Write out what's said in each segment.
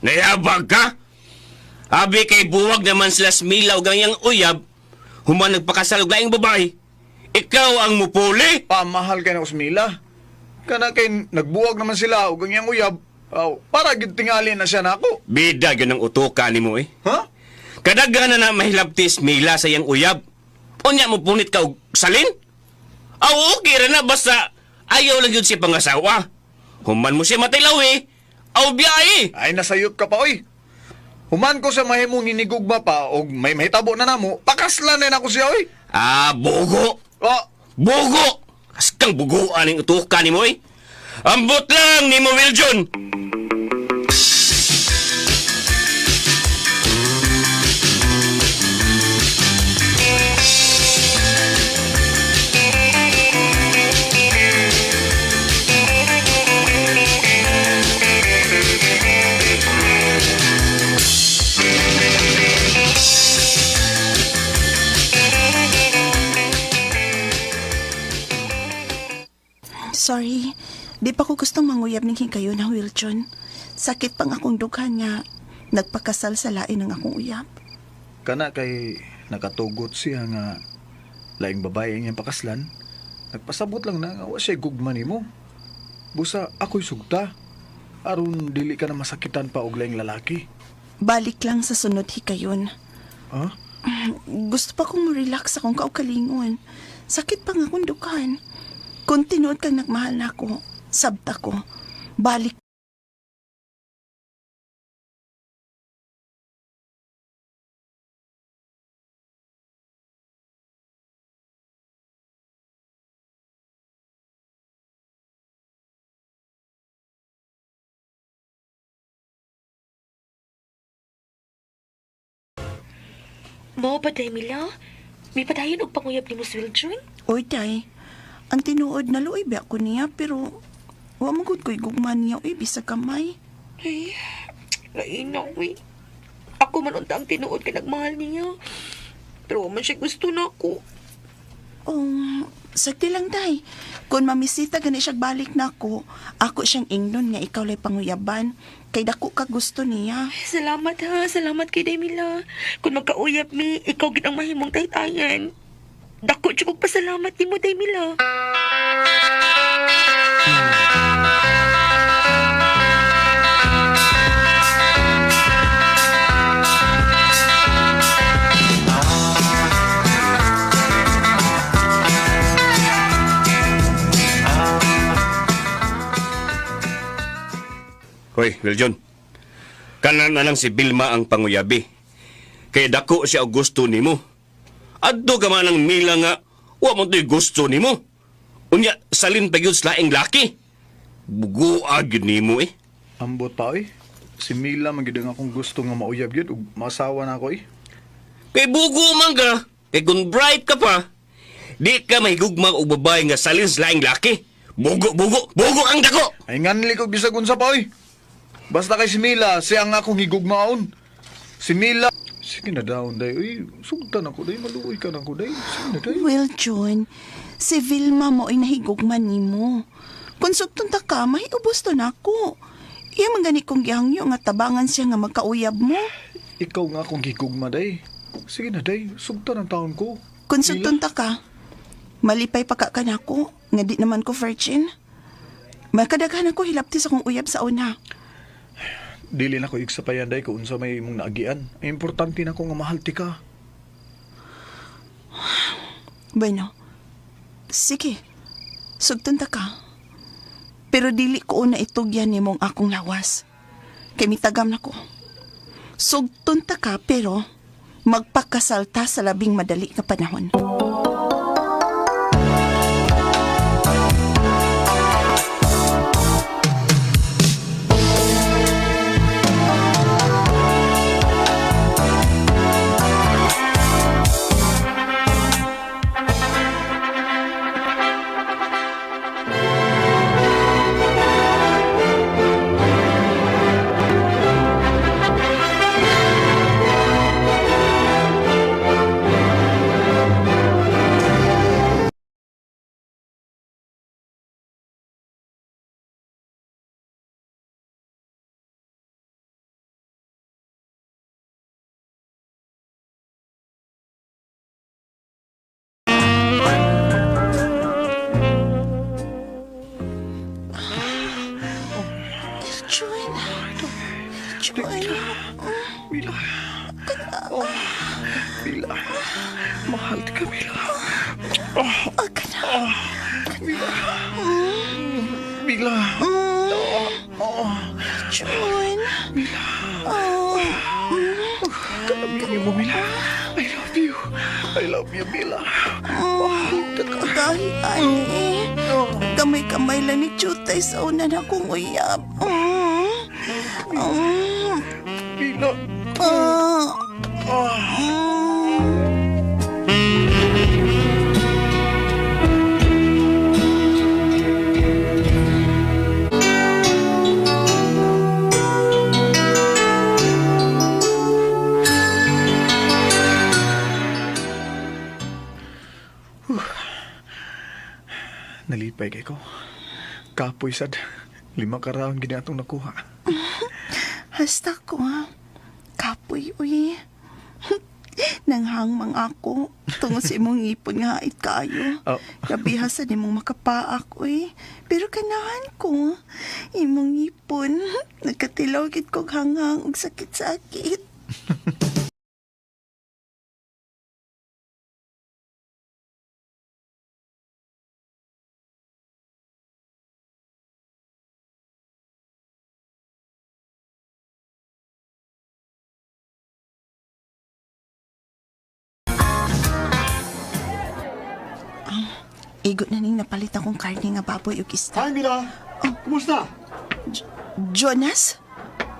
Nayabag ka? Abi kay buwag naman sila smilaw ganyang uyab, human nagpakasal og laing babae. Ikaw ang mupuli. Pamahal kay na Usmila. Kana kay nagbuwag naman sila og ang iyang uyab. Aw, para gid tingali na siya nako. Bida gyud ang utoka nimo eh. Ha? Kadaghan na na mahilabtis Mila sa iyang uyab. Unya mo punit ka og salin? Aw, okay ra na basta ayaw lang yun siya pangasawa. Human mo siya matilaw eh. Aw, biyahe. Ay nasayop ka pa oy. Human ko sa mahimong ninigugma pa og may mahitabo na namo, pakaslan na nako siya oy. Ah, bugo. Oh, Bugo! Askang buguan ang utukan ni mo eh. Ambot lang ni mo, Wiljon! Sorry, di pa ko gustong manguyab ning hikayo na Wiljon. Sakit pang akong dughan nga nagpakasal sa lain ng akong uyab. Kana kay nakatugot siya nga laing babae ang iyang pakaslan. Nagpasabot lang na nga wa siya gugma nimo. Busa ako'y sugta. Aron dili ka na masakitan pa og laing lalaki. Balik lang sa sunod hikayon. Ha? Gusto pa kong mo-relax akong kaugalingon. Sakit pa nga akong dughan. Kung tinuod kang nagmahal na ako, sabta ko. Balik. Mo ba, Mila? May padayon og panguyab ni Miss Wiljon? Oy, day. Ang tinuod na luoy ba ako niya pero wa man gud ko'y gugma niya oy bisag kamay. Ay, lain na, uy. Ako man unta ang tinuod kay nagmahal niya. Pero wa man siya gusto na ako. Oh, sakti lang day. Kung mamisita gani siya balik na ako, ako siyang ingnon nga ikaw lay panguyaban. Kay dako ka gusto niya. Salamat ha, salamat kay Mila. Kung magkauyab mi, ikaw gid ang mahimong taytayan. Dako jud kog pasalamat nimo, Mila. Hoy, Wiljon. Kanan na lang si Vilma ang panguyabi. Kay dako siya og gusto nimo. Adto ka man ang Mila nga wa mo to'y gusto nimo. Unya, salin pa gyud sa laing laki. Bugoa gyud nimo eh. Ambot pa oy. Si Mila man gyud ang akong gusto nga mauyab gyud ug masawa na ako eh. Kay bugo man ka, kay kung bright ka pa, di ka mahigugma og babae nga salin sa laing laki. Bugo, bugo, bugo ang dako! Ay nganli ko bisag unsa pa oy. Basta kay si Mila, siya ang akong higugmaon. Si Mila, sige na daon day. Uy, sugtan ako day, maluoy ka na ako day. Sige na day. Well, John, si Vilma mo ay nahigugma nimo. Kung sugton ta ka, mahiubos to na ako. Iya man gani kong gihangyo nga tabangan siya nga magkauyab mo. Ikaw nga akong gigugma day. Sige na day, sugtan ang taon ko. Kung sugton ta ka, malipay pa ka kanako, nga di naman ko virgin. Makadaghan ako hilapti sa kong uyab sa una. Dili na ko igsapayan day kung unsa may imong naagian. Ang importante na ko nga mahal ti ka. Bueno, sige, sugton ta ka. Pero dili ko una itugyan nimong akong lawas. Kay mitagam na ko. Sugton ta ka pero magpakasal ta sa labing madali nga panahon. Mila. Mila. Oh, Mila. Mahal ka, Mila. Ah, kana. Mila. Mila. Oh, Jun. Mila. Oh. Kalami mo, Mila. I love you. I love you, Mila. Mahal ka. Kagahi, ani. Kamay-kamay lang ni Chutay sa una na akong uyab. Mila. Ah. Oh. Nalipay kay ko. Kapoy sad. 5 ka round gini atong nakuha. Hasta ko ha. Kapoy, uy. Nanghangmang ako. Tungod sa imong ngipon nga hait kaayo. Oh. Nabihasan imong makapaak, uy. Pero kanahan ko. Imong ngipon. Nagkatilaw gid kog hanghang ug sakit-sakit. Igo na ning napalit akong karne nga baboy ug isda. Hi, Mila! Kumusta? Jonas?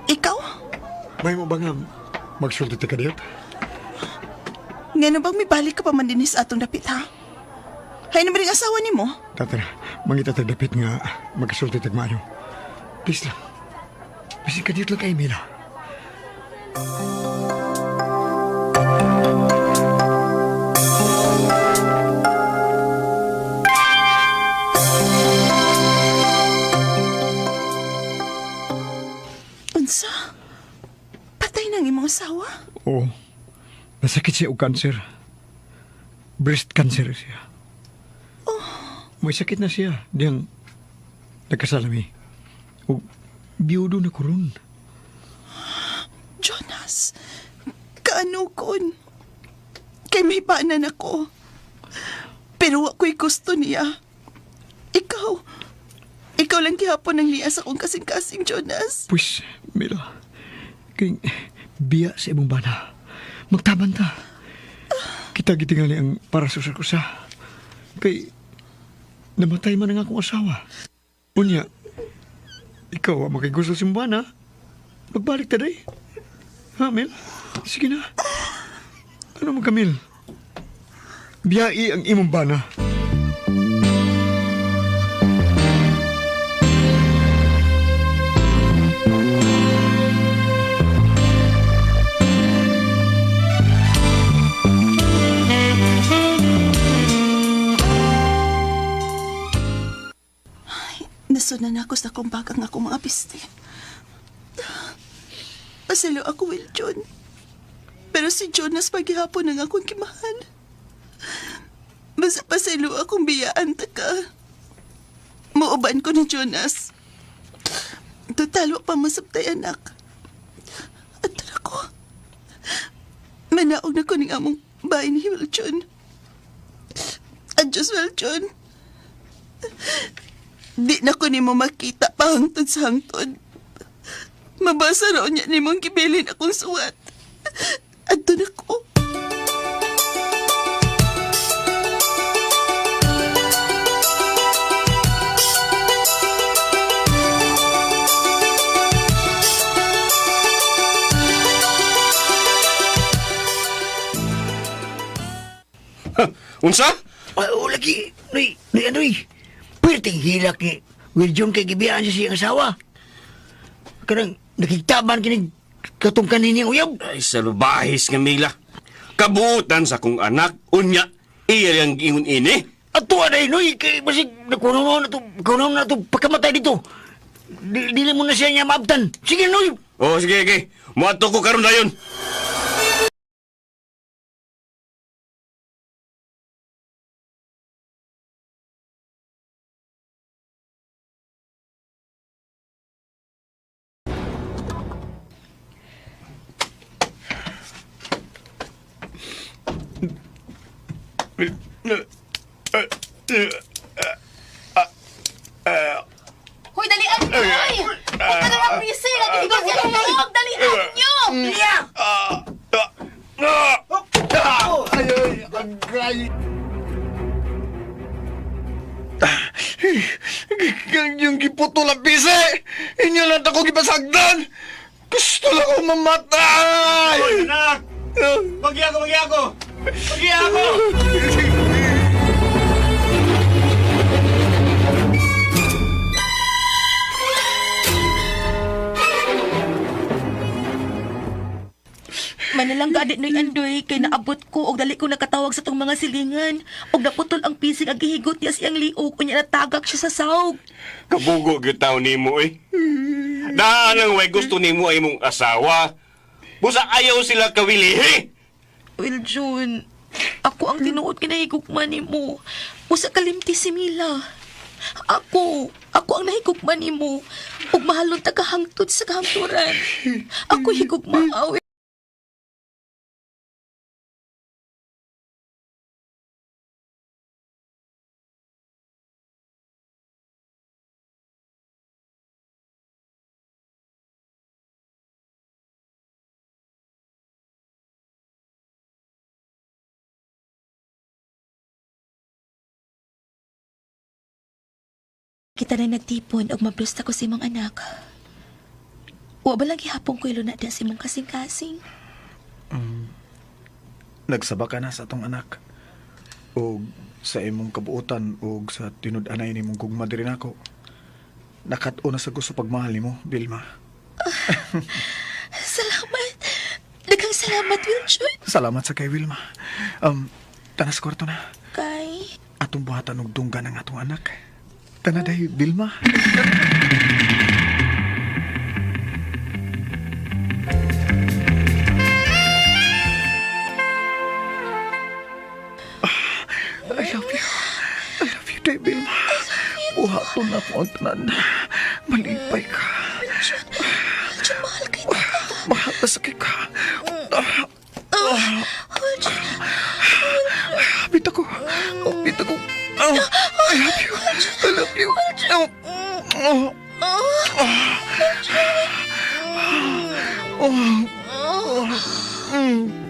Ikaw? May mo ba nga magsulti ka diyot? Ngano bang mibalik ka pa man dinhi sa atong dapit, ha? Hay na ba ring asawa nimo? Tatara, mangita tag dapit nga magsulti tag maayo. Please lang. Bisin ka diyot lang kay Mila. Unsa? Patay nang imong asawa? Oo. Nasakit siya og cancer. Breast cancer siya. May sakit na siya. Diyang nagkasalami. O biyudo na kuron. Jonas, kaano kon? Kay may panan ako. Pero wa ko'y gusto niya. Ikaw lang gihapon ang niya sa akong kasing-kasing, Jonas. Pues, Mila, kay biya sa imong bana. Magtaban ta. Kita gitingali ang para sa kusa. Kay namatay man ang akong asawa. Unya, ikaw ang makigusto sa imong bana. Magbalik ta day. Ha, Mil? Sige na. Ano mo, Camille? Biyai ang imong bana. Nasunan ako sa akong bagang akong mga piste. Pasalo ako, Will John. Pero si Jonas paghihapon ang akong kimahal. Basta pasalo akong biyaan ta ka. Muuban ko ni Jonas. Total, wa pa masabtay, anak. At ko. Manaog na ko ning among bahay ni Will John. Adios, Will John. Di na ko nimo makita pa hangtod sa hangtod. Mabasa raw niya nimong gibilin akong suwat. Adto na ko. Unsa? Ay, oh, lagi. Noy, noy, anoy. Perting hilak ni Will John kay gibiyaan siya siyang asawa. Karang nakiktaban kinig katong kaniniyang uyab. Ay, salubahis nga Mila. Kabuutan sa kong anak, unya, iya yang ingon ini. Ato aday, noy, kay basig nakunaw na to, kunaw na to pagkamatay dito. Dili mo na siya niya maabtan. Sige, noy. Oh, sige, sige. Muadto ko karon dayon. Hoy, dalian niyo, hoy! Huwag ka na lang busy! Lagi ko siya tulog! Dalian niyo! Yung giputol ang pisi! Inyo lang ako gipasagdan! Gusto lang ako mamatay! Anak! Pagya ko, pagya ko! Pagya ko! Manalang gadi noy andoy kay naabot ko og dali ko nakatawag sa tong mga silingan og naputol ang pising ang gihigot niya siyang liog unya natagak siya sa sawg. Kabugo gyud taon nimo eh. Daan ang way gusto nimo ay imong asawa. Busa ayaw sila kawilihi. Well, June, ako ang tinuod kinahigugma nimo. Usa kalimti si Mila. Ako, ako ang nahigugma nimo. Ug mahalon ta kahangtod sa kahangturan. Ako higugma, aw. Kita na nagtipon og mabrusta ko sa imong anak. Wa ba lang gihapon ko iluna da sa imong kasing-kasing? Nagsaba ka na sa atong anak. O sa imong kabuotan o sa tinud-anay nimong gugma diri nako. Nakat-o na sa gusto pagmahal nimo, Vilma. Salamat. Daghang salamat, Wilchon. Salamat sa kay Vilma. Tanas kwarto na. Kay, Atong buhatan og dunggan ang atong anak. Tana day, Vilma. I love you. I love you, day, Vilma. Buhaton na ko ang tanan. Malipay ka. Wilchon, mahal kay Mahal na sakit ka. Wilchon. Bit ako. Bit ako. Oh, I love you. I love you. Oh. Oh. Oh. Oh. Mm.